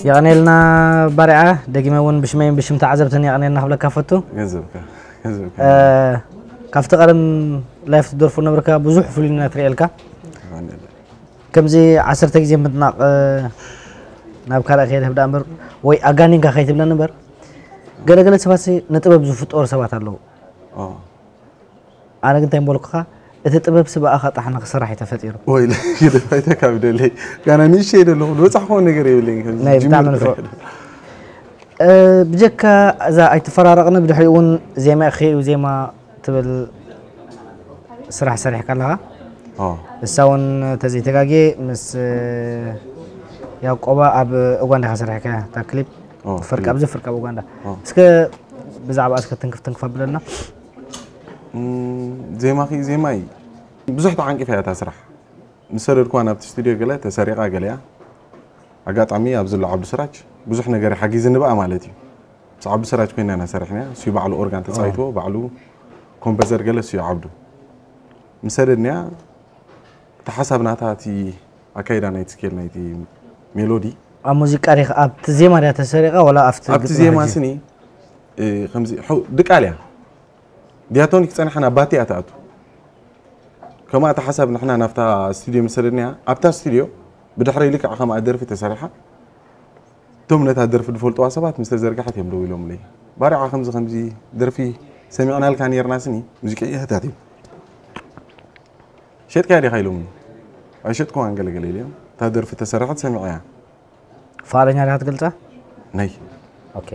የቐኔልና ባርያ፣ ደጊመ እውን ብሽመይን ብሽም ተዓዘብትን የቐኔልና ክብለካ ፈቱ። ገንዘብካ ገንዘብካ እ፣ ካብቲ ቀደም ላይፍ ትደርፉ ነበርካ ብዙሕ ፍሉይነት ርእየልካ። ከምዚ ዓሰርተ ግዜ ምድናቕ፣ እ፣ ናብ ካልእ ከይድህብ ደኣ እምበር ወይ ኣጋኒንካ ከይትብለኒ እምበር፣ ገለገለ ሰባት ንጥበብ ዝፍጠሩ ሰባት ኣለዉ። ኣነ ግን እንታይ ምበልኩኻ፣ እቲ ጥበብ ስብኣኻ ጣሕ ንክስራሕ እዩ ተፈጢሩ። ወይ ግደፋይታ ካብ ደለይ ጋና ንእሽተይ ደለኹ ዝበፃሕኮ ነገር የብለኝ። ናይ ብጣዕሚ ንፉዕ። እ፣ ብጀካ እዛ ኣይትፈራረቕኒ፣ ብድሕሪኡ እውን ዜማ ኢኺ እዩ ዜማ ትብል ስራሕ ሰሪሕካ ኣለኻ። እሳ እውን ተዘይተጋጌ ምስ፣ እ፣ ያቆባ ኣብ ኡጋንዳ ኢኻ ሰሪሕካ እታ ክሊፕ። ፍርቂ ኣብዚ ፍርቂ ኣብ ኡጋንዳ። እስከ ብዛዕባ እስከ ትንክፍ ትንክፍ ኣብለና። ዜማኺ ዜማይ ብዙሕ ተዓንቂፋ እያ እታ ስራሕ። ምስ ሰደድኩዋ ናብቲ ስቱድዮ ገለ ተሰሪቓ ገለ እያ። ኣጋጣሚ ኣብዚ ኣሎ ዓብዱ ስራጅ ብዙሕ ነገር ሓጊዝኒ ብኣ ማለት እዩ። ምስ ዓብዱ ስራጅ ኮይና ኢና ሰሪሕና። እሱ ባዕሉ ኦርጋን ተፃዊትዎ፣ ባዕሉ ኮምፖዘር ገለ እሱ እዩ ዓብዱ። ምስ ሰደድንያ እቲ ሓሳብ ናታ እቲ ኣካይዳ ናይቲ ስኬል ናይቲ ሜሎዲ ኣብ ሙዚቃ ዲኻ ኣብቲ ዜማ ድያ ተሰሪቓ ወላ ኣብቲ ኣብቲ ዜማ ስኒ እ፣ ከምዚ ሕው ድቃል እያ። ዲያቶኒክ ጸኒሓ ናብ ባቲ እያ ትኣቱ። ከምኣ እታ ሓሳብ ንሕና ናብታ ስቱድዮ ምስ ሰደድናያ ኣብታ ስቱድዮ ብድሕረይ ልክዕ ከምኣ ደርፊ ተሰሪሓ። እቶም ነታ ደርፊ ዝፈልጥዋ ሰባት ምስ ተዘርግሐት እዮም ደው ኢሎምለይ። ባርያ ከምዚ ከምዚ ደርፊ ሰሚዕናልካ ኔርና ስኒ ሙዚቀኛታት እዮም። ሸጥካያ ዲኻ ኢሎምኒ። ኣይሸጥኩዋን ገለገለ ኢለዮም። እታ ደርፊ ተሰረሐት ሰሚዐያ። ፍቓደኛ ዲኻ ትገልጻ? ናይ ኦኬ።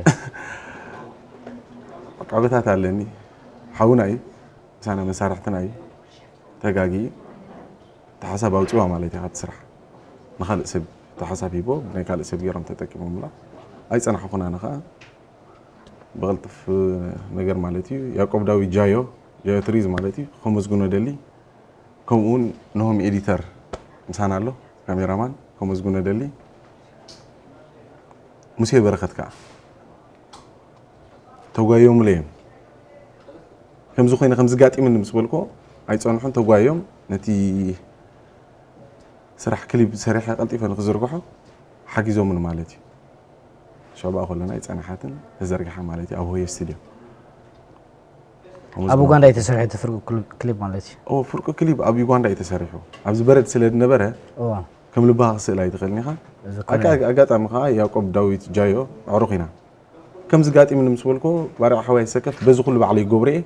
ቀበታት ኣለኒ ሓውና እዩ ምሳና መሳርሕትና እዩ ተጋጊ እቲ ሓሳብ ኣውፅዋ ማለት እዩ ካብቲ ስራሕ ንካልእ ሰብ እቲ ሓሳብ ሂቦ ብናይ ካልእ ሰብ ገይሮም ተጠቂሞምላ ኣይፀናሕኹና ንኸዓ ብቕልጥፍ ነገር ማለት እዩ ያቆብ ዳዊት ጃዮ ጃዮ ትሪዝ ማለት እዩ ከመስግኖ ደሊ ከምኡውን ነሆም ኤዲተር ምሳና ኣሎ ካሜራማን ከመስግኖ ደሊ ሙሴ በረኸት ከዓ ተጓዮምለ እዮም ከምዚ ኮይነ ከምዚ ጋጢምኒ ምስ በልኮ ኣይፀንሑን ተጓዮም ነቲ ስራሕ ክሊፕ ሰሪሐ ቀልጢፈ ንክዝርግሖ ሓጊዞምን ማለት እዩ ሸባእ ከለና ኣይፀናሓትን ተዘርግሓ ማለት እዩ ኣብ ሆየ ስቱድዮ ኣብ ኡጋንዳ እዩ ተሰሪሑ እቲ ፍርቂ ክሊፕ ማለት እዩ። ፍርቂ ክሊፕ ኣብ ዩጋንዳ እዩ ተሰሪሑ ኣብዚ በረድ ስለ ዝነበረ ከም ልባኻ ክስእል ኣይትኽእልን ኢኻ ኣጋጣሚ ከዓ ያቆብ ዳዊት ጃዮ ኣዕሩኽ ኢና ከምዚ ጋጢምኒ ምስ በልኮ ባርዕ ሓዋይ ሰከፍ በዚ ኩሉ ባዕለይ ይገብሮ እየ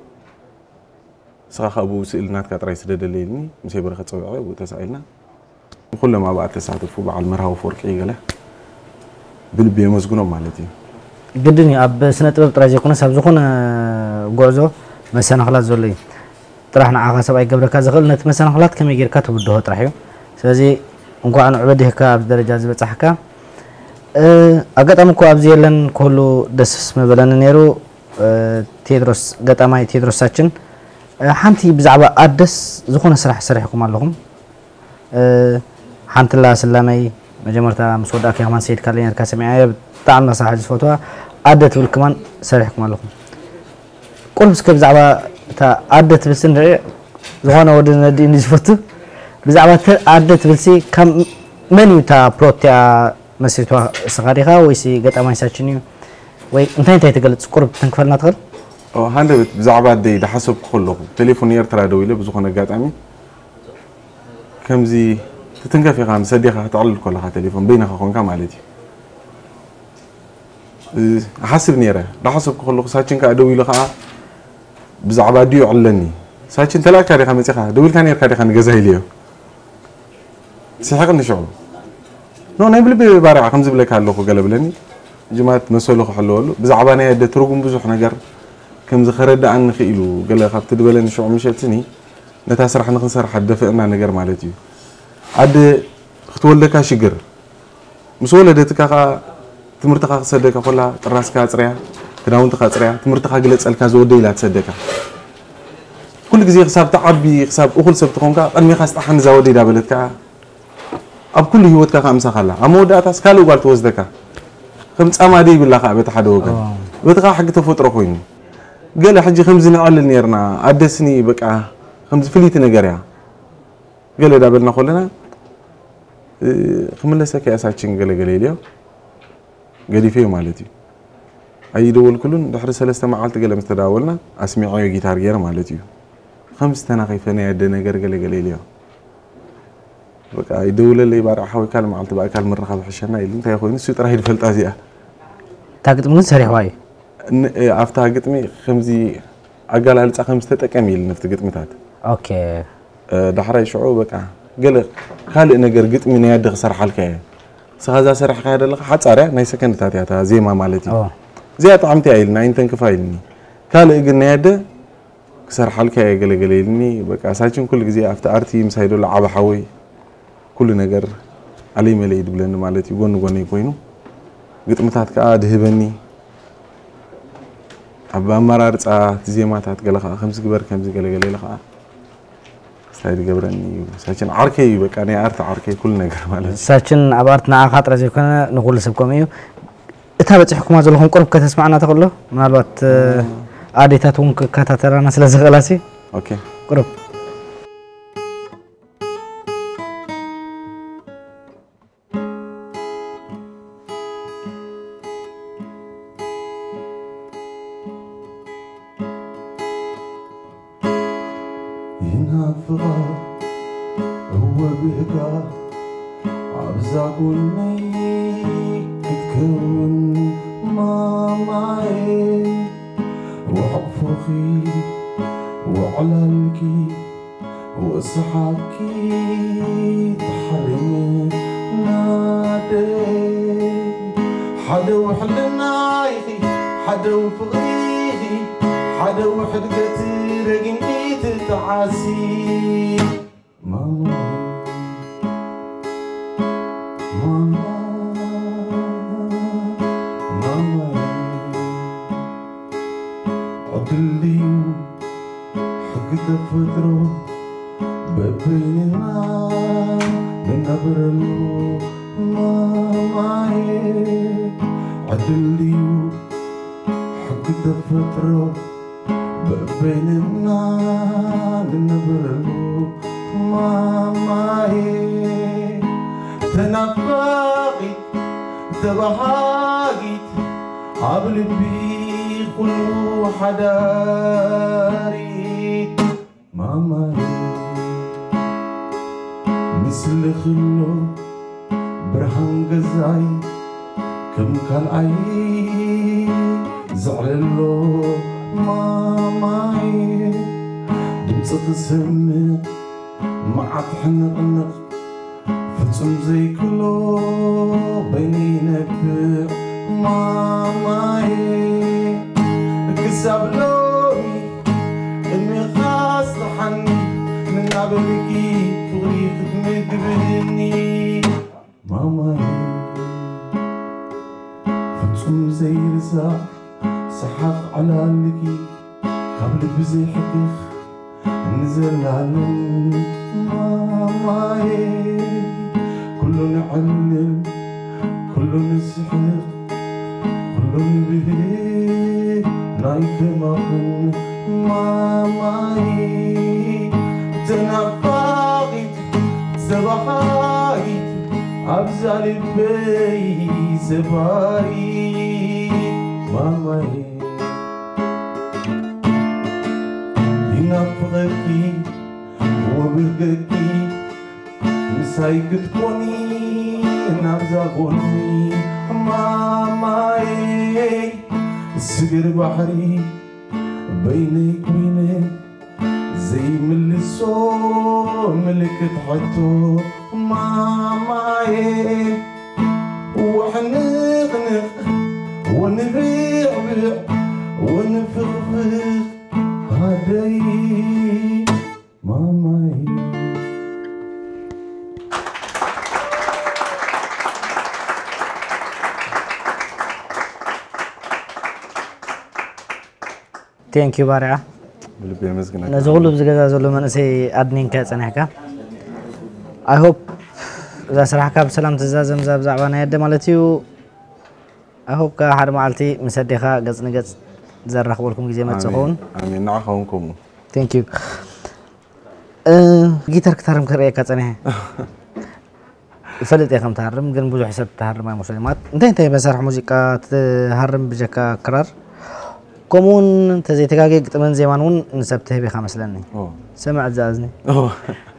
ንስኻ ካብ ብኡ ስእሊ ናትካ ጥራይ ስደደለይ ኢልኒ ምሰይ በረኸት ፀዊዐ ብኡ ተሳኢልና ንኩሎም ኣብኣ ተሳተፉ በዓል መርሃዊ ኣፈወርቂ ገለ ብልቢ የመስግኖም ማለት እዩ ግድን እዩ ኣብ ስነ ጥበብ ጥራይ ዘይኮነስ ኣብ ዝኾነ ጉዕዞ መሰናኽላት ዘሎ እዩ ጥራሕ ንዓኻ ሰብኣይ ገብረካ ዝኽእል ነቲ መሰናኽላት ከመይ ጌርካ ትብድሆ ጥራሕ እዩ ስለዚ እንኳዕ ንዑ በዲህካ ኣብዚ ደረጃ ዝበጻሕካ ኣጋጣሚ እኮ ኣብዚ የለን ክህሉ ደስ ምበለኒ ነይሩ ቴድሮስ ገጣማይ ቴድሮስ ሳችን ሓንቲ ብዛዕባ ኣደስ ዝኾነ ስራሕ ሰሪሕኩም ኣለኹም ሓንትላ ስላመይ መጀመርታ ምስ ወዳእካ ከማን ሰይድካ ኣለኝ ነርካ ሰሚዐ ብጣዕሚ መሳሒ ዝፈትዋ ኣደ ትብል ከማን ሰሪሕኩም ኣለኹም ቁሩብ እስከ ብዛዕባ እታ ኣደ ትብል ስንርኢ ዝኾነ ወዲ ነዲእኒ ዝፈቱ ብዛዕባ ኣደ ትብልሲ ካብ መን እዩ እታ ፕሎት እቲኣ መስሪትዋ እስኻ ዲኻ ወይሲ ገጣማይ ሳችን እዩ ወይ እንታይ እንታይ ትገልጽ ቁሩብ ትንክፈልና ትኽእል ሃንደበት ብዛዕባ ኣደይ ዝሓሰብኩ ከለኹ ቴሌፎን ኤርትራ ደው ኢለ ብዝኾነ ኣጋጣሚ ከምዚ ትትንከፍ ኢኻ ምስ ኣዴኻ ክትዕልል ከለኻ ቴሌፎን በይንኻ ኮንካ ማለት እዩ እሓስብ ነይረ ዳሓሰብኩ ከለኹ ሳችን ከዓ ደው ኢሉ ከዓ ብዛዕባ ድዩ ዕለኒ ሳችን ተላእካ ዲኻ መፂኻ ደው ኢልካ ነርካ ዲኻ ንገዛ ኢልዮ ስሕቕኒ ሽዑ ኖ ናይ ብልቢ ባርያ ከምዚ ብለካ ኣለኹ ገለ ብለኒ ጅማት መሰሉ ክሕልወሉ ብዛዕባ ናይ ኣደ ትርጉም ብዙሕ ነገር ከምዚ ከረድኣኒ ክኢሉ ገለ ካብቲ ድበለኒ ሽዑ ምሸትኒ ነታ ስራሕ ንክንሰርሓ ደፍእና ነገር ማለት እዩ ኣደ ክትወልደካ ሽግር ምስ ወለደትካ ከዓ ትምህርትኻ ክትሰደካ ኮላ ጥራስካ ኣፅርያ ክዳውንትኻ ኣፅርያ ትምህርትኻ ግለፀልካ ዝወደ ኢላ ትሰደካ ኩሉ ግዜ ክሳብ ትዓቢ ክሳብ እኹል ሰብ ትኾንካ ቅድሜኻ ስጣሓኒ እዛ ወደ ኢዳ በለትካ ኣብ ኩሉ ህይወትካ ከዓ ምሳኻ ኣላ ኣብ መወዳእታስ ካልእ ጓል ትወስደካ ከም ፃማ ደይብላ ከዓ በቲ ሓደ ወገን በቲ ከዓ ሕጊ ተፈጥሮ ኮይኑ ገለ ሕጂ ከምዚ ንዕልል ነርና ኣደስኒ በቃ ከምዚ ፍልይቲ ነገር እያ ገለ ዳበልና ኮለና ክምለሰካ ያሳችን ገለ ገለ ኢልዮ ገዲፈዮ ማለት እዩ። ኣይደወልኩሉን። ድሕሪ ሰለስተ መዓልቲ ገለ ምስ ተዳወልና ኣስሚዐዮ ጊታር ገይረ ማለት እዩ። ከም ዝተናኺፈ ናይ ኣደ ነገር ገለ ገለ ኢልዮ። በቃ ይደውለለይ፣ ባርዕ ሓወይ ካልእ መዓልቲ ብኣካል ምርኻብ ሕሸና ኢሉ። እንታይ ኮይኑ እሱ ጥራይ ዝፈልጣ እዚኣ። እታ ግጥሚ ግን ሰሪሕዋ እዩ። ኣብታ ግጥሚ ከምዚ ኣጋላልፃ ከም ዝተጠቀም ኢሉ ነፍቲ ግጥምታት። ኦኬ። ዳሕራይ ሽዑ በቃ ገለ ካልእ ነገር ግጥሚ ናይ ኣደ ክሰርሓልካ እየ። ንስኻ እዛ ሰሪሕካያ ዘለኻ ሓፃር እያ፣ ናይ ሰከንድታት እያ እታ ዜማ ማለት እዩ። እዚኣ ጥዕምቲ እያ ኢልና ኣይንተንክፋ ኢልኒ። ካልእ ግን ናይ ኣደ ክሰርሓልካ እየ ገለገለ ኢልኒ። በቃ ሳችን ኩሉ ግዜ ኣብቲ ኣርቲ ምሳይ ዘሎ ዓቢ ሓወይ ኩሉ ነገር ኣለይ መለይ ድብለኒ ማለት እዩ። ጎኒ ጎነይ ኮይኑ ግጥምታት ከዓ ድህበኒ። ኣብ ኣመራርፃ እቲ ዜማታት ገለ ከዓ ከምዚ ግበር ከምዚ ገለገለ ኢለ ከዓ ስታይ ድገብረኒ እዩ። ሳችን ዓርከይ እዩ በቃ ናይ ኣርቲ ዓርከይ ኩሉ ነገር ማለት እዩ። ሳችን ኣብ ኣርት ንዓኻ ጥራይ ዘይኮነ ንኹሉ ሰብ ከምኡ እዩ። እታ በፂሕኩማ ዘለኹም ቁሩብ ከተስማዕና ተኽእሎ? ምናልባት ኣዴታት እውን ክከታተላና ስለ ዝኽእላሲ ኦኬ ቁሩብ ይናፍቓ እወ ብእካ ኣብዛ ጎነይ ክትከውን ማማየ ወሕቑፉኺ ወዕላልኪ ወስሓቂ ትሓርም ናደይ ሓደ ውሕልና ኢኺ ሓደ ፍቕሪ ኢኺ ሓደ ውሕድ ገትረግኒ ትተዓሲ ማማ ማማ ማማ ዕድል ድዩ ሕጊ ተፈጥሮ በበይንና ንነብረሉ ማማዬ ዕድል ድዩ ሕጊ ተፈጥሮ በበይንና ንነብረሉ ማማዬ ተናፋቒት ተባሃጊት ኣብ ልቢ ኩሉ ሓዳሪት ማማይ ምስልኺ ኣሎ ብርሃን ገዛይ ከም ካልኣይ ዘዕለሎ ማማይ ድምፂ ክሰምዕ መዓት ሕንቕንቕ ፍጹም ዘይክሎ በይነይ ነብዕ ማማዬ ክሳብ ሎሚ ቅድሜኻ ስራሓኒ እናበልኪ ፍቕሪ ክትምግብኒ ማማዬ ፍጹም ዘይርሳዕ ሰሓቕ ዕላልኪ ካብ ልቢ ዘይሕክኽ ንዘላለም ማማዬ ኩሉ ንዕልል ኩሉ ንስሕቕ ኩሉ ንብህግ ናይ ከማኽን ማማይ ተናፋቒት ሰባኻይት ኣብዛ ልበይ ሰባይ ማማይ ይናፍቐኪ ወብህገኪ ምሳይ ክትኮኒ ናብዛ ጎኒ ማማይ ስግር ባሕሪ በይነይ ኮይነ ዘይምልሶ ምልክት ሕቶ ማማየ ወሕንቕንቕ ወንብዕብዕ ወንፍኽፍኽ ሃደይ ማማየ Thank you ባርያ። ብልቢ የመስግነካ። ነዚ ኩሉ ኣብዚ ገዛ ዘሎ መንእሰይ ኣድኒንካ ጸኒሕካ። I hope እዛ ስራሕካ ብሰላም ትዛዘም እዛ ብዛዕባ ናይ ኣደ ማለት እዩ። I hope ከኣ ሓደ መዓልቲ ምስ ኣዴኻ ገጽ ንገጽ ዘራኽበልኩም ግዜ መጽእ ኣሜን። ኸውን። ኣሜን። ንዓኻ እውን ከምኡ። Thank you። ጊታር ክትሃርም ክርእየካ ጸኒሐ። ይፈልጥ እየ ከም ትሃርም፣ ግን ብዙሕ ሰብ ትሃርም ኣይመስለኒ። ማለት እንታይ እንታይ መሳርሒ ሙዚቃ ትሃርም ብጀካ ክራር? ከምኡ እውን እንተዘይተጋግየ ግጥምን ዜማን እውን ንሰብ ትህብ ኢኻ መስለኒ። ኦ። ሰምዕ እዛ እዝኒ። ኦ።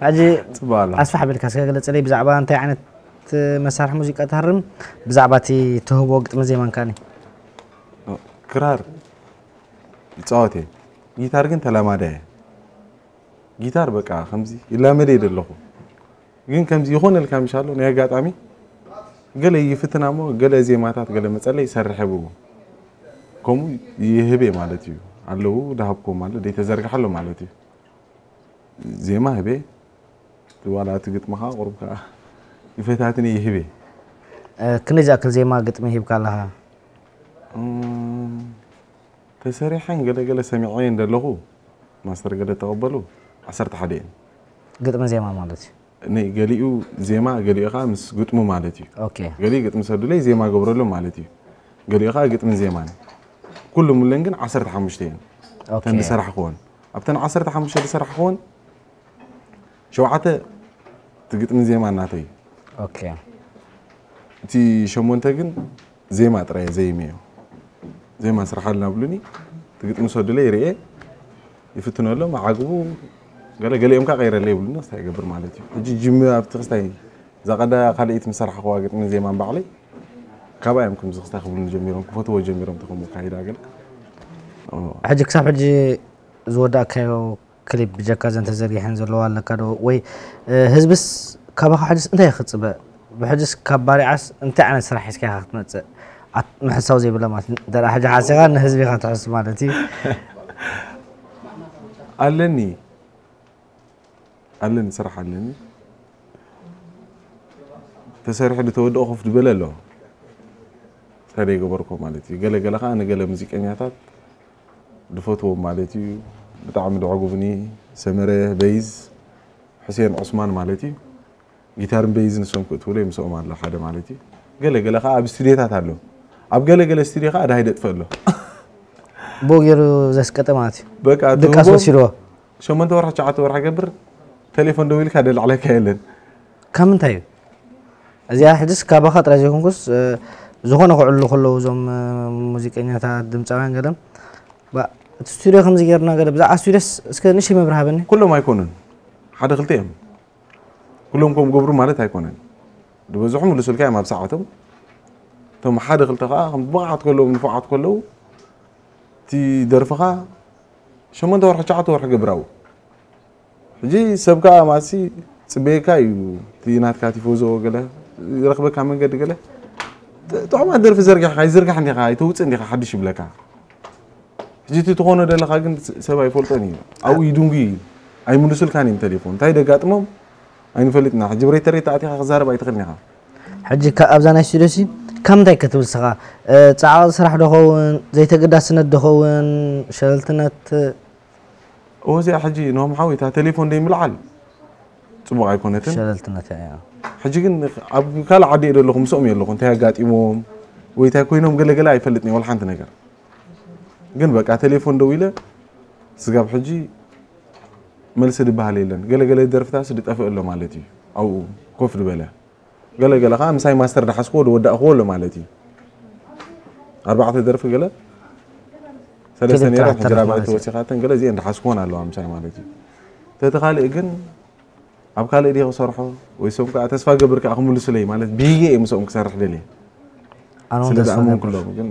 ሕጂ ጽቡቕ ኣሎ። ኣስፋሕ ኣቢልካ እስከ ግለጽለይ ብዛዕባ እንታይ ዓይነት መሳርሒ ሙዚቃ ትሃርም፣ ብዛዕባ እቲ ትህቦ ግጥምን ዜማን ከኣኒ። ኦ፣ ክራር ይጻወት እየ። ጊታር ግን ተላማዳይ እየ። ጊታር በቃ ከምዚ ይላመድ እየ ዘለኹ። ግን ከምዚ ይኾነልካ ምሻሎ ናይ ኣጋጣሚ ገለ ይፍትና እሞ ገለ ዜማታት ገለ መጸለይ ይሰርሕ ብኡ። ከምኡ ይህብ እየ ማለት እዩ። ኣለዉ ድሃብኩም ማለት ደይተዘርግሓሎ ማለት እዩ። ዜማ ህብ እየ። ዋላ እቲ ግጥሚ ኸዓ ቁሩብ ከኣ ይፈታትን እየ ይህብ እየ። እ፣ ክንደይ ዝኣክል ዜማ ግጥሚ ሂብካ ኣለኻ? እም፣ ተሰሪሐን ገለ ገለ ሰሚዐየን ዘለኹ ማስተር ገለ ተቐበሉ ዓሰርተ ሓደ እየን። ግጥሚ ዜማ ማለት እዩ። ነ-፣ ገሊኡ ዜማ፣ ገሊኡ ኸዓ ምስ ግጥሙ ማለት እዩ። ኦኬ። ገሊኡ ግጥሚ ሰዱለይ ዜማ ገብረሉ ማለት እዩ። ገሊኡ ኸዓ ግጥምን ዜማን። ኩሉ ሙለን ግን ዓሰርተ ሓሙሽተ እየን። ኦኬ። እተን ዝሰራሕክወን። ኣብተን ዓሰርተ ሓሙሽተ ዝሰራሕክወን፣ ሸውዓተ እቲ ግጥምን ዜማን ናተይ። ኦኬ። እቲ ሸሞንተ ግን ዜማ ጥራይ እየ ዘይመዮ። ዜማ ስርሓልና ብሉኒ፣ እቲ ግጥሚ ሰዱለይ ይርእየ፣ ይፍትነሎም፣ ዓግቡ፣ ገለ ገሊኦም ከኣ ቀይረለይ ይብሉኒ፣ ክስታይ ይገብር ማለት እዩ። ሕጂ ጅሚ ኣብቲ ክስታይ እዛ ቀዳ ካልኣይቲ ምስ ሰራሕኽዋ ግጥምን ዜማን ባዕለይ፣ ካባይ እዮም ከምዚ ክስታይ ክብሉኒ ጀሚሮም፣ ክፈትዎ ጀሚሮም፣ ተኸምኡ ካይዳ ገለ። ኦ። ሕጂ ክሳብ ሕጂ ዝወዳእካዮ ክሊፕ ብጀካ እዘን ተዘርጊሐን ዘለዋ ኣለካ ዶ? ወይ፣ እ፣ ህዝብስ ካባኻ ሕጅስ እንታይ ክጽበ? ብሕጅስ ካብ ባሪዓስ እንታይ ዓይነት ስራሕ ሒዝካ ኢኻ ክትመጽእ? ኣት-፣ ምሕሳው ዘይብላ ማለት እዩ። እንተ ደኣ ሕጂ ሓሲኻ ንህዝቢ ኢኻ ትሕሱ ማለት እዩ። ኣለኒ። ኣለኒ፣ ስራሕ ኣለኒ። ተሰሪሑ ዝተወደኦ ኮፍ ዝበለ ኣሎ። እንታይ ገበርኮ ማለት እዩ። ገለ ገለ ኸዓ ንገለ ሙዚቀኛታት ድፈትዎም ማለት እዩ። ብጣዕሚ ደዕጉብኒ፣ ሰመረ በይዝ፣ ሑሴን ዑስማን ማለት እዩ። ጊታርን በይዝን ንሶም ክእትውለይ ምስኦም ኣሎ ሓደ ማለት እዩ። ገለ ገለ ኸዓ ኣብ ስቱዲዮታት ኣሎ። ኣብ ገለ ገለ ስቱዲዮ ኸዓ ደሃይ ደጥፍእ ኣሎ። ብኡ ገይሩ ዘስቀጠ ማለት እዩ። በቃ ድቃስ ትህቦም ወሲድዎ። ሸሞንተ ወርሒ፣ ትሽዓተ ወርሒ ገብር፣ ቴሌፎን ደዊልካ ደላዕለካ የለን። ካብ ምንታይ እዩ? እዚኣ ሕጅስ ካባኻ ጥራይ ዘይኮንኩስ፣ እ፣ ዝኾነ ክዕሉ ከለዉ እዞም፣ እ፣ ሙዚቀኛታት፣ ድምፃውያን ገለ፣ ባ-፣ እቲ ስቱድዮ ከምዚ ጌርና ገለ፣ ብዛዕባ ስቱድዮስ እስከ ንእሽተይ መብርሂ ሃበኒ። ኩሎም ኣይኮኑን። ሓደ ክልተ እዮም። ኩሎም ከም ገብሩ ማለት ኣይኮነን። ዝበዝሑ ምልሱልካ እዮም ኣብ ሰዓቶም። እቶም ሓደ ክልተ ከዓ ከም ብቕዓት ከለዎም፣ ንፉዓት ከለዉ፣ እቲ ደርፍኻ ሸሞንተ ወርሒ፣ ትሽዓተ ወርሒ ገብራዊ። ሕጂ ሰብ ከኣ ማሲ ጽበየካ እዩ። እቲ ናትካ ቲፎዞ ገለ፣ ዝረኽበካ መንገዲ ገለ። ጥ-፣ ጥዑማት ደርፊ ዘርጊሕካ፣ ይዝርጋሕ እንዲኻ፣ ኣይተውጽእ እንዲኻ፣ ሓድሽ ይብለካ። ሕጂ እቲ ትኾኖ ዘለኻ ግን ስ-፣ ሰብ ኣይፈልጦን እዩ። ኣብኡ ይድንጉ እዩ። ኣይምልሱልካን እዮም ቴሌፎን። እንታይ ደጋጥሞም? ኣይንፈልጥና። ሕጂ ብሬተሬታ ኣቲኻ ክዛረብ ኣይትኽእልን ኢኻ። ሕጂ ከ-፣ ኣብዛ ናይ ስቱድዮ ሲ ካብ ምንታይ ክትብል ንስኻ? እ፣ ጻዕቒ ስራሕ ዶ ኸውን? ዘይተገዳስነት ዶ ኸውን? ሸለልትነት? እወ፣ እዚኣ ሕጂ ኖም ሓወይ፣ እታ ቴሌፎን ደይ ምልዓል ጽቡቕ ኣይኮነትን። ሸለልትነት እያ። ሕጂ ግን ኣብ ካልእ ዓዲ እየ ዘለኹ፣ ምስኦም እየ ኣለኹ። እንታይ ኣጋጢሞም ወይ እንታይ ኮይኖም ገለ ገለ ኣይፈልጥን እየ፣ ወላ ሓንቲ ነገር። ግን በቃ ቴሌፎን ደዊለ፣ ስጋብ ሕጂ መልሲ ዝበሃል የለን። ገለ ገለ ደርፍታስ ዝጠፍእ ኣሎ ማለት እዩ። ኣብኡ ኮፍ ዝበለ። ገለ ገለ ኸዓ ምሳይ ማስተር ደሓስክዎ ዝወዳእክዎ ኣሎ ማለት እዩ። ኣርባዕተ ደርፊ ገለ ሰለስተ ክልተ ነይረን፣ ሕጂ ትራክ ራብዐይቲ ማለት እዩ። ወሲኻተን ገለ እዚአን ደሓስክወን ኣለዋ ምሳይ ማለት እዩ። ተቲ ካልእ ግን ኣብ ካልእ ድየ ክሰርሖ ወይ ሶም ከኣ ተስፋ ገብር ከኣ ክምልሱለይ ማለት ብሂገ እየ ምስኦም ክሰርሕ ደልየ። ኣነ እውን ስለ ተስፋ ዝኣመንኩ ገብር። ሎም ግን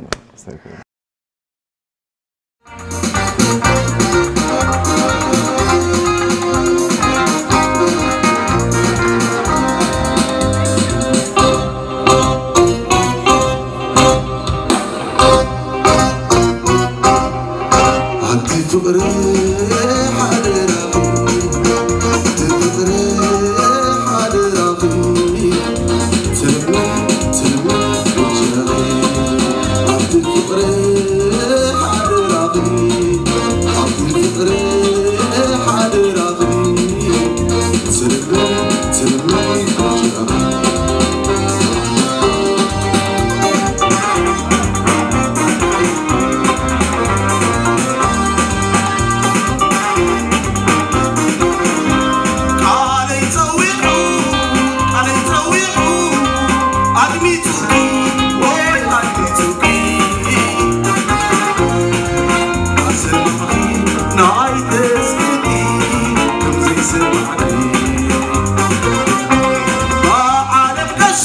ኣንቲ ፍቕሪ ሓደራኺ፣ ኣንቲ ፍቕሪ ሓደራኺ፣ ትልሚ ትልሚ ወጀኺ፣ ኣንቲ ፍቕሪ ሓደራኺ፣ ኣንቲ ፍቕሪ ሓደራኺ፣ ትልሚ ትልሚ ወጀኺ። ንዓይ ተስኪቲ ከም ዘይሰማዕኒ ብዓለም ቀሺ፣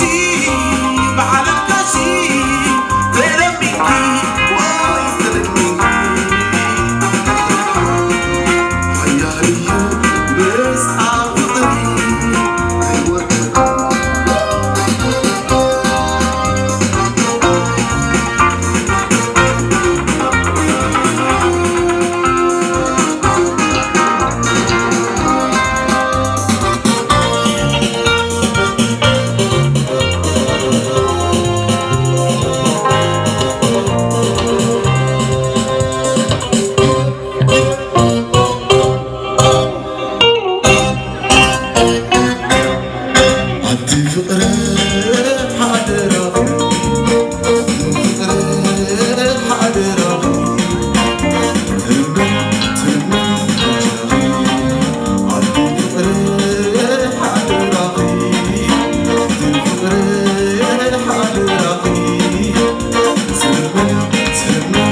ብዓለም ቀሺ ተለሚንኪ ወይ ተለሚንኪ ሓያል እዩ ምስኣ ፍቕሪ ኣይወርድ ኣቲ ፍቕሪ ሓደራኺ፣ ፍቕሪ ሓደራኺ፣ ትርምም፣ ትርምም ኣቲ ፍቕሪ ሓደራኺ፣ ኣቲ ፍቕሪ ሓደራኺ፣ ትርምም፣ ትርምም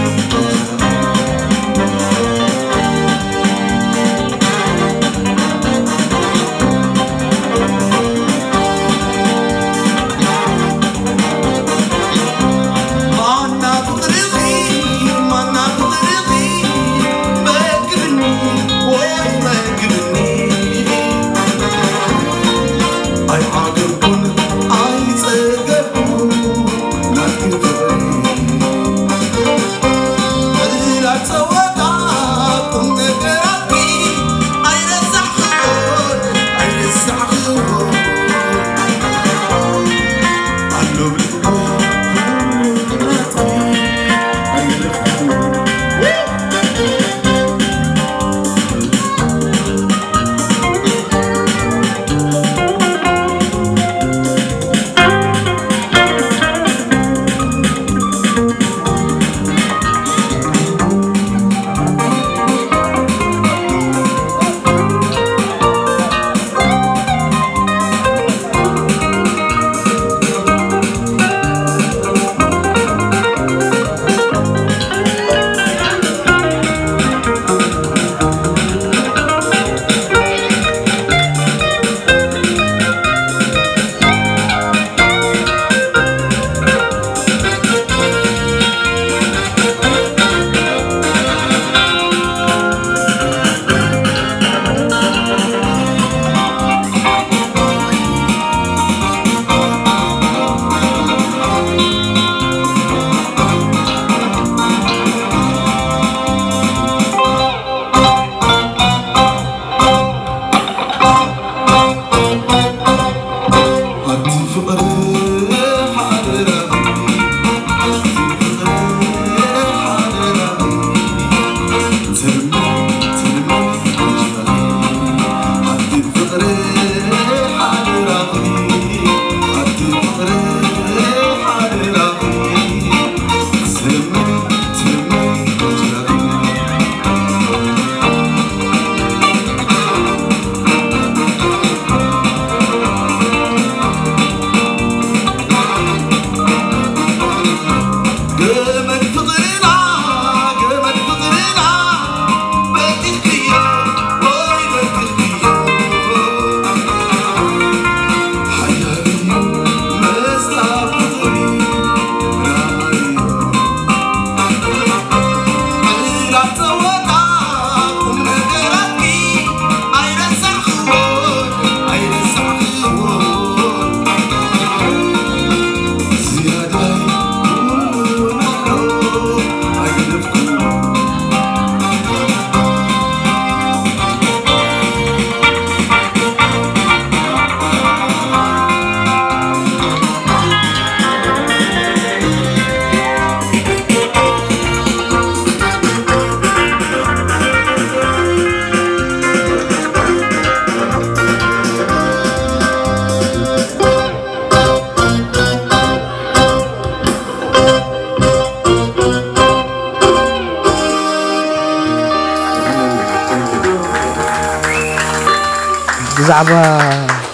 ብዛዕባ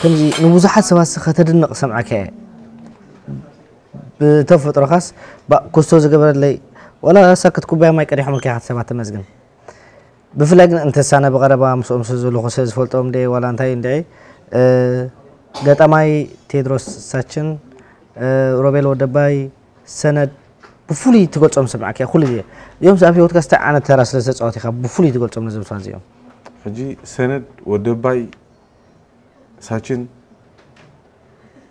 ከምዚ ንብዙሓት ሰባት ከተድንቕ ሰምዐካ እየ። ብተፈጥሮኻስ ባ-፣ ኮስቶ ዝገበረለይ፣ ወላ ሳክት ኩባያ ማይ ቀዲሖም ኢልካ ሰባት ተመስግን። ብፍላይ ግን እንተሳነ ብቐረባ ምስኦም ስለ ዘለኹ ስለ ዝፈልጦም እንደ ዋላ እንታይ እንደ ገጣማይ ቴድሮስ ሳችን፣ ሮቤል ወደባይ፣ ሰነድ ብፍሉይ ትገልጾም ስምዓካ ኩሉ ግዜ። እዚኦም ኣብ ህይወትካ እንታይ ዓይነት ተራ ስለ ዝተጻወቱ ኢኻ ብፍሉይ ትገልጾም ነዞም ሰባት እዚኦም? ሕጂ ሰነድ ወደባይ ሳችን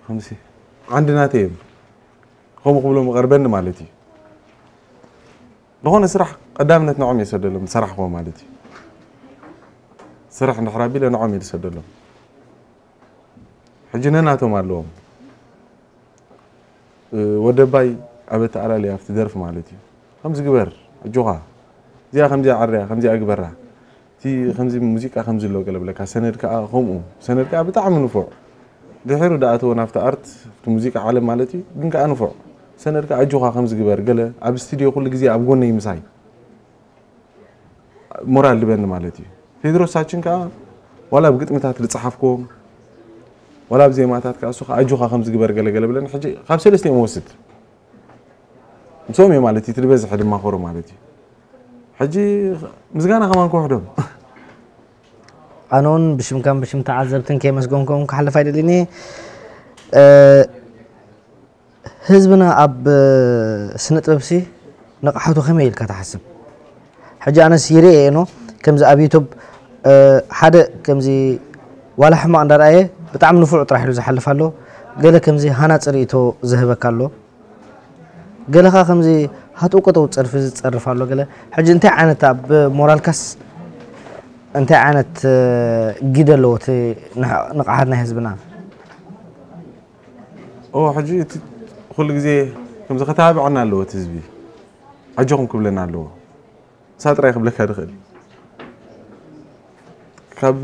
ከምዚ ዓንዲ ናተይ እዮም። ከምኡ ክብሎም ይቐርበኒ ማለት እዩ። ዝኾነ ስራሕ ቀዳምነት ንዖም እየ ዝሰደሎም፣ ዝሰራሕክዎ ማለት እዩ። ስራሕ እንድሕር ኣቢለ ንዖም እየ ዝሰደሎም። ሕጂ ነናቶም ኣለዎም። ወደባይ ኣብ ኣተኣላልያ ኣብቲ ደርፊ ማለት እዩ። ከምዚ ግበር፣ ኣጆኻ፣ እዚኣ ከምዚኣ ዓርያ፣ ከምዚኣ ግበራ፣ እቲ ከምዚ ሙዚቃ ከምዚ ኣሎ ገለ ብለካ፣ ሰነድ ከኣ ከምኡ። ሰነድ ከኣ ብጣዕሚ ንፉዕ። ድሒሩ ደኣ እተወ ናብቲ ኣርት፣ ኣብቲ ሙዚቃ ዓለም ማለት እዩ፣ ግን ከኣ ንፉዕ። ሰነድ ከኣ ኣጆኻ ከምዚ ግበር፣ ገለ ኣብ ስቱድዮ ኩሉ ግዜ ኣብ ጎነይ ምሳይ። ሞራል ልበኒ ማለት እዩ። ቴድሮስ ሳችን ከኣ ዋላ ኣብ ግጥምታት ዝጸሓፍክዎም ዋላ ኣብ ዜማታት ከኣ እሱ ከኣ ኣጆኻ ከምዚ ግበር ገለ ገለ ብለኒ። ሕጂ ካብ ሰለስቲኦም ወስድ ምስኦም እየ ማለት እዩ። እቲ ዝበዝሐ ድማ ኮሩ ማለት እዩ። ሕጂ ምስጋና ከማን ክውሕዶም ኣነ እውን ብሽምካን ብሽም ተዓዘብትን ከየመስገንኩም ክሓልፍ ኣይደልን እየ። ህዝብና ኣብ ስነ ጥበብሲ ንቕሓቱ ከመይ ኢልካ ትሓስብ? ሕጂ ኣነስ ይርኤ እየ ኖ ከምዚ ኣብ ዩቱብ ሓደ ከምዚ ዋላ ሕማቕ እንዳረኣየ ብጣዕሚ ንፉዕ ጥራሕ ኢሉ ዝሓልፍ ኣሎ። ገለ ከምዚ ሃናፂ ርእይቶ ዝህበካ ኣሎ። ገለኻ ከምዚ ሃጥው ቀጠው ፀርፊ ዝፀርፍ ኣሎ። ገለ ሕጂ እንታይ ዓይነት ኣብ ሞራልካስ እንታይ ዓይነት ግደ ኣለዎ እቲ ንቕሓት ናይ ህዝብና? ኦ ሕጂ እቲ ኩሉ ግዜ ከምዚ ከተባብዐና ኣለዎ እቲ ህዝቢ ኣጆኹም ክብለና ኣለዎ። ንሳ ጥራይ ክብለካ ድኽእል ካብ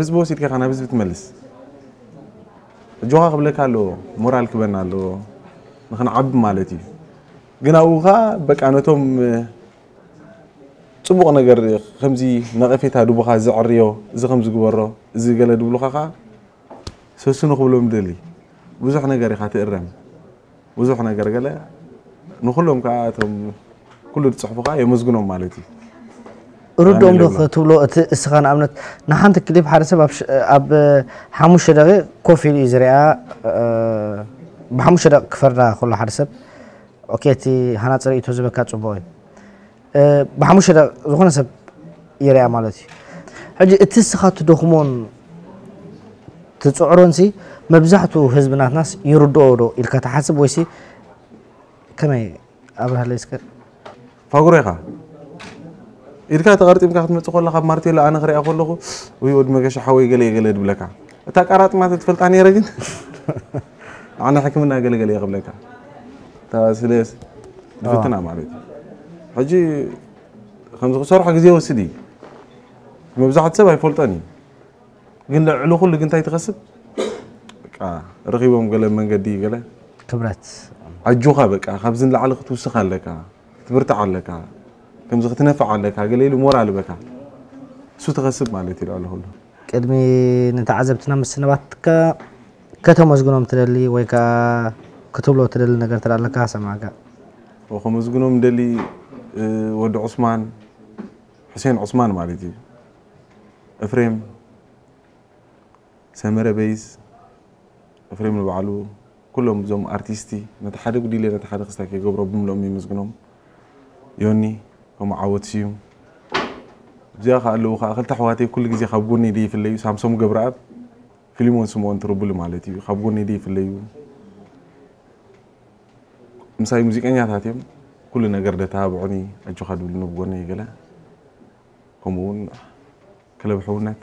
ህዝቢ ወሲድካ ኢኻ ናብ ህዝቢ ትመልስ። ኣጆኻ ክብለካ ኣለዎ፣ ሞራል ክበና ኣለዎ፣ ንኽንዓቢ ማለት እዩ። ግን ኣብኡ ኸዓ በቃ ነቶም ጽቡቕ ነገር ከምዚ ነቐፌታ ድቡኻ ዘዕርዮ፣ እዚ ከምዚ ግበሮ፣ እዚ ገለ ድብሉኻ ኸዓ ሰስኑ ክብሎም ደሊ። ብዙሕ ነገር ኢኻ ትእረም። ብዙሕ ነገር ገለ ንኹሎም ከኣ እቶም ኩሉ ዝጽሕፉ ከኣ የመስግኖም ማለት እዩ። ርድኦም ዶ ክትብሎ እቲ እስኻ ንኣብነት ንሓንቲ ክሊፕ ሓደ ሰብ ኣብ ሓሙሽተ ደቂ ኮፍ ኢሉ እዩ ዝሪኣ ብሓሙሽተ ደቂ ክፈርዳ ከሎ ሓደ ሰብ ኦኬ እቲ ሃናፂ ርእይቶ ዝበካ ፅቡቕ እዩ ብሓሙሽተ ደቂ ዝኾነ ሰብ ይሪኣ ማለት እዩ ሕጂ እቲ እስኻ ትደኽሞን ትፅዕሮንሲ መብዛሕትኡ ህዝቢ ናትናስ ይርድኦ ዶ ኢልካ ትሓስብ ወይሲ ከመይ ኣብርሃለይ እስከ ፋጉሮ ኢኻ ኢድካ ተቐርጢምካ ክትመፅእ ከለኻ ማርቴሎ ኣነ ክሪኣ ከለኹ ወይ ወዲ መገሻ ሓወይ ገለ ገለ ድብለካ እታ ቃራጥማ ትፈልጣ ነይረ ግን ኣነ ሕክምና ገለ ገለ ክብለካ እታ ስለ ዝፍትና ማለት እዩ ሕጂ ከምዚ ክሰርሖ ግዜ ወስድ እዩ መብዛሕቲ ሰብ ኣይፈልጦን እዩ ግን ልዕሊ ኩሉ ግን እንታይ ትኸስብ በቃ ረኺቦም ገለ መንገዲ ገለ ክብረት ኣጆኻ በቃ ካብዚ ንላዕሊ ክትውስኽ ኣለካ ክትብርታዕ ኣለካ ከምዚ ክትነፍዕ ኣለካ ገለ ኢሉ ሞራል በካ እሱ ትኸስብ ማለት እዩ ልዕሊ ኩሉ ቅድሚ ንተዓዘብትና ምስንባትካ ከተመስግኖም ትደሊ ወይ ከዓ ክትብሎ ትደሊ ነገር ትላለካ ሰማዕካ ከመስግኖም ደሊ ወዲ ዑስማን ሕሴን ዑስማን ማለት እዩ እፍሬም ሰመረ በይዝ እፍሬም ንባዕሉ ኩሎም እዞም ኣርቲስቲ ነቲ ሓደ ጉዲለ ነቲ ሓደ ክስታይ ከይገብሮ ብምልኦም የመስግኖም ዮኒ ከምኡ ዓወት ስዩም እዚኣ ከ ኣለዉ ከዓ ክልተ ኣሕዋተይ ኩሉ ግዜ ካብ ጎነይ ደይፍለዩ ሳምሶም ገብረኣብ ፊሊሞን ስምኦን ትርቡሊ ማለት እዩ ካብ ጎነይ ደይፍለዩ ምሳይ ሙዚቀኛታት እዮም ኩሉ ነገር ደተባብዑኒ ኣጆኻ ድብሉኒ ብጎነይ ገለ ከምኡ እውን ክለብ ሕውነት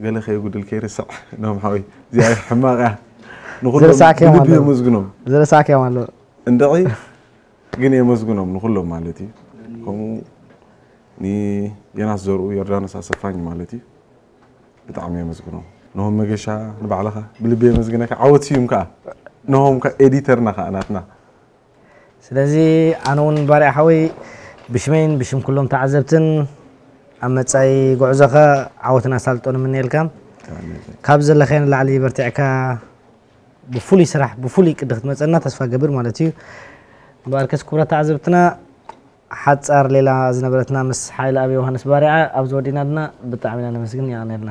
ገለ ከየጉድል ከይርስዕ ኖም ሓወይ እዚኣ ሕማቕ እያ ንኩሎም ዝርሳዕክ እዮም ብልቢ ኣለዉ። የመስግኖም ዝረሳዕክዮም ኣለዉ እንድዒ ግን የመስግኖም ንኩሎም ማለት እዩ ከምኡ ንየናስ ዘርኡ ዮርዳኖስ ኣሰፋኝ ማለት እዩ ብጣዕሚ የመስግኖም ነሆም መገሻ ንባዕልኻ ብልቢ የመስግነካ ዓወት ስዩም ከዓ ነሆም ከ- ኤዲተርና ከዓ ናትና ስለዚ ኣነ እውን ባርያ ሓወይ ብሽመይን ብሽም ኩሎም ተዓዘብትን ኣብ መጻኢ ጉዕዞኻ ዓወትን ኣሳልጦን እምነየልካ ካብ ዘለኻዮ ንላዕሊ በርቲዕካ ብፍሉይ ስራሕ ብፍሉይ ቅዲ ክትመፀና ተስፋ ገብር ማለት እዩ እምበኣርከስ ክቡራት ተዓዘብትና ሓጻር ሌላ ዝነበረትና ምስ ሓይለ ኣብ ዮሃንስ ባርያ ኣብዚ ወዲና ድና። ብጣዕሚ ኢና ነመስግን። ያኔርና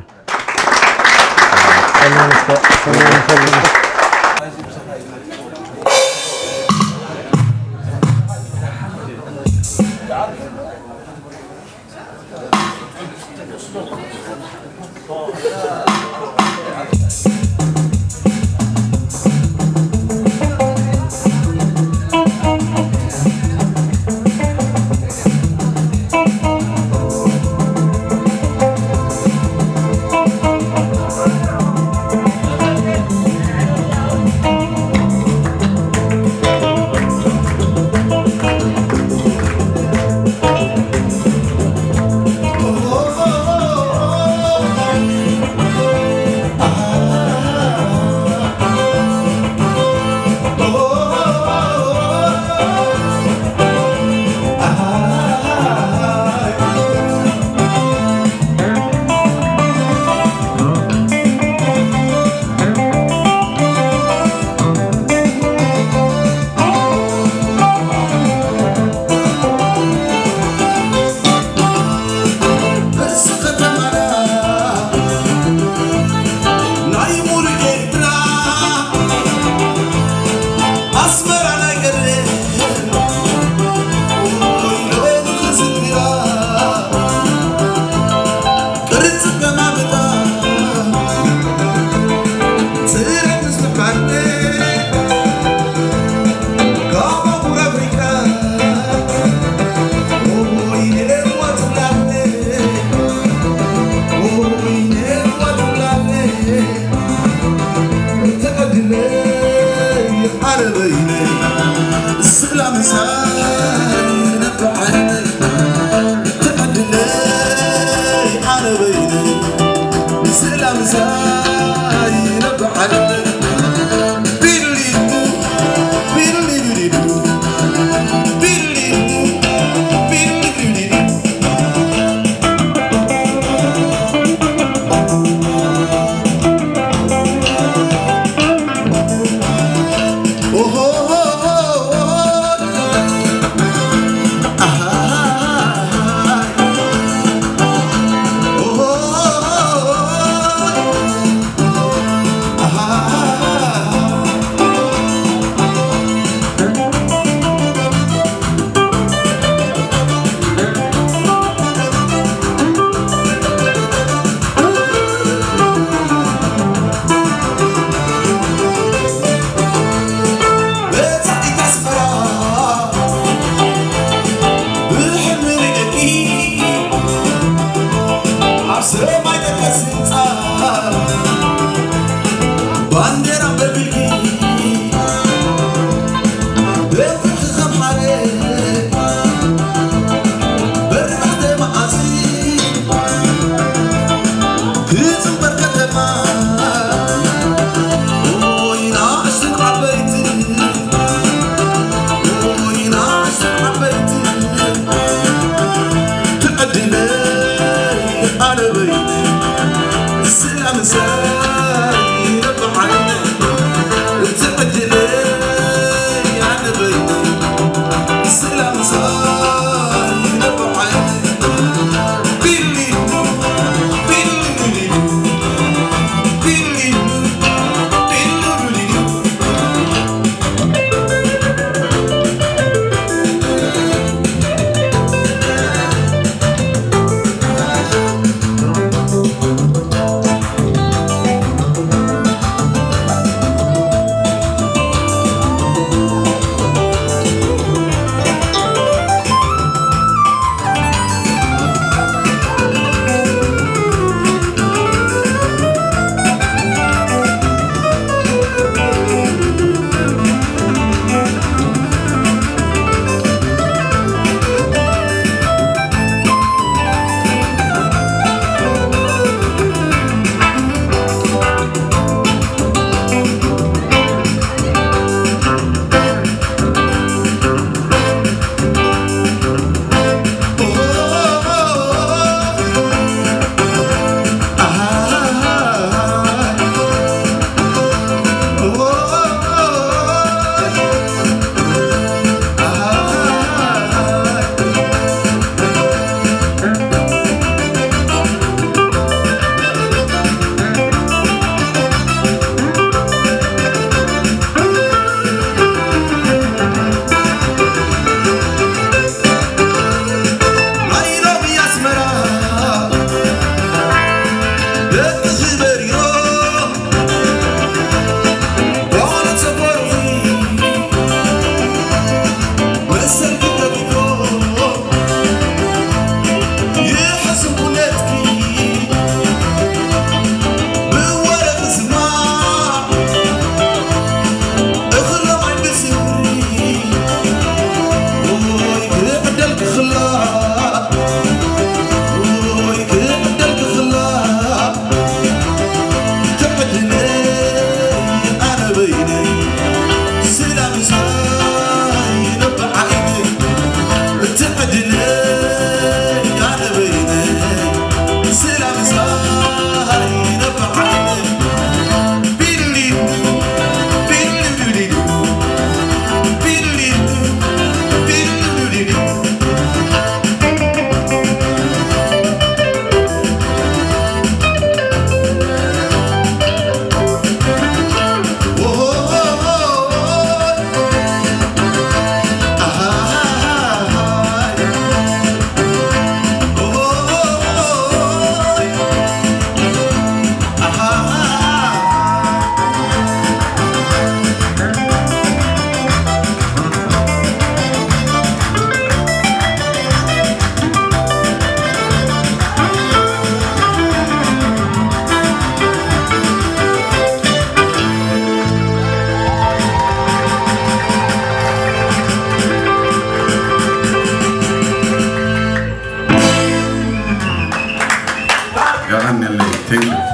የቐንየለይ። Thank you።